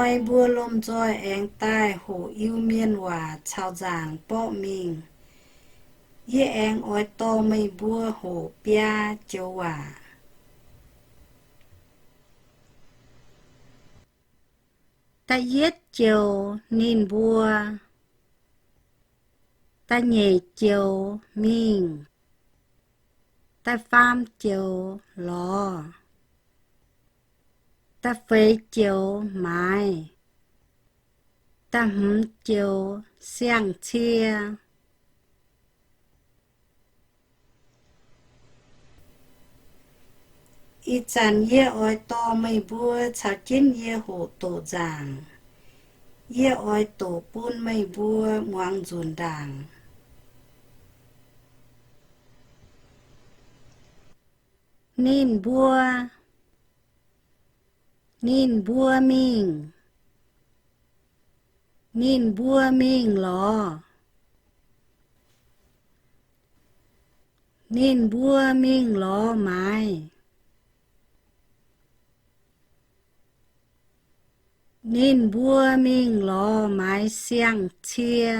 Meih mbuo lomh nzoih aengx daaih hoqc Iu-Mienh waac caux nzaangc borqv mingh. Yie aengx oix dorh meih mbuo hoqc biaa joux waac. Da'yietv joux, ninh mbuo. Da'nyeic joux, mingh. Da'faam joux, lorz. Da'feix joux, maaiz. Da'hmz joux, siang-cie. Ih zanc yie oix dorh meih mbuo caux jienv yie hoqc doqc nzaangc. Yie oix doqc bun meih mbuo muangx nzunc ndaangc. Ninh mbuo. Ninh mbuo mingh. Ninh mbuo mingh lorz. Ninh mbuo mingh lorz maaiz. Ninh mbuo mingh lorz maaiz siang-cie.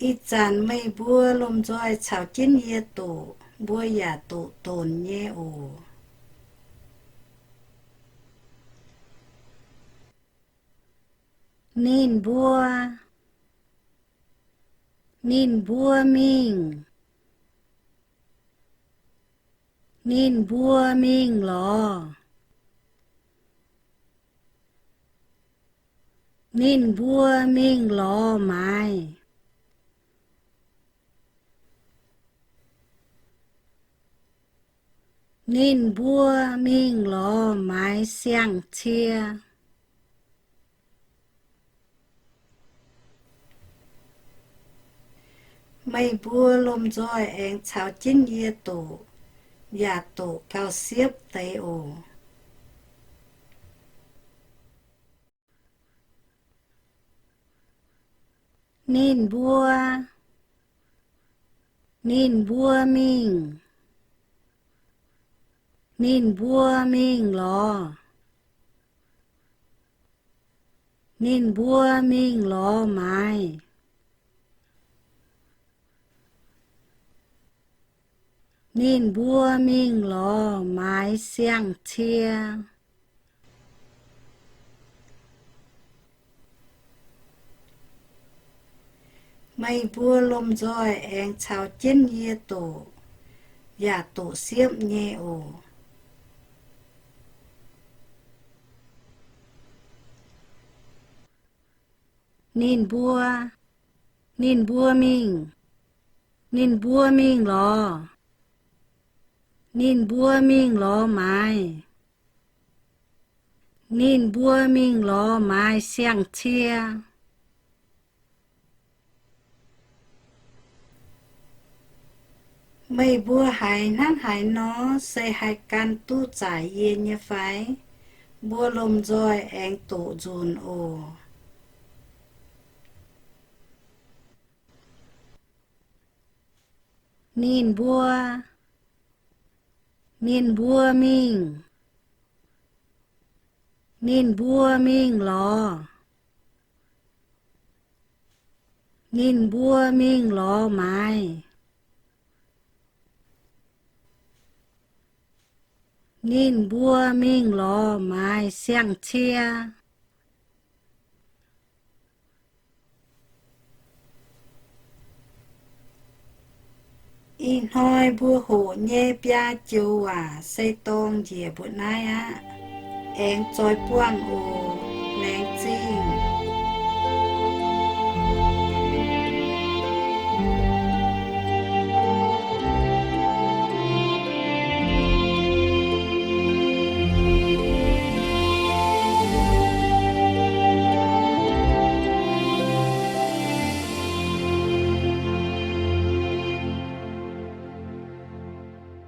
Ih zanc meih mbuo lomh nzoih caux jienv yie doqc, mbuo yaac doqc donc nyei oc. Ninh mbuo. Ninh mbuo mingh. Ninh mbuo mingh lorz. Ninh mbuo mingh lorz maaiz. Ninh mbuo mingh lorz maaiz siang-cie. Meih mbuo lomh nzoih aengx caux jienv yie doqc, yaac doqc gauh siepv deix oc. Ninh mbuo. Ninh mbuo mingh. Ninh mbuo mingh lorz. Ninh mbuo mingh lorz maaiz. Ninh mbuo mingh lorz maaiz siang-cie. Meih mbuo lomh nzoih aengx caux jienv yie doqc, yaac doqc siepv nyei oc. Ninh mbuo. Ninh mbuo mingh. Ninh mbuo mingh lorz. Ninh mbuo mingh lorz maaiz. Ninh mbuo mingh lorz maaiz siang-cie. Meih mbuo haiz hnangv haaix nor, se haih gan duqv zaaic yie nyei fai? Mbuo lomh nzoih aengx doqc nzunc oc. Ninh mbuo. Ninh mbuo mingh. Ninh mbuo mingh lorz. Ninh mbuo mingh lorz maaiz. Ninh mbuo mingh lorz maaiz siang-cie. Ih hnoi mbuo hoqc nyei biaa joux waac se dorng njiec mbuo naaiv aqv. Aengx zoix buangh oc.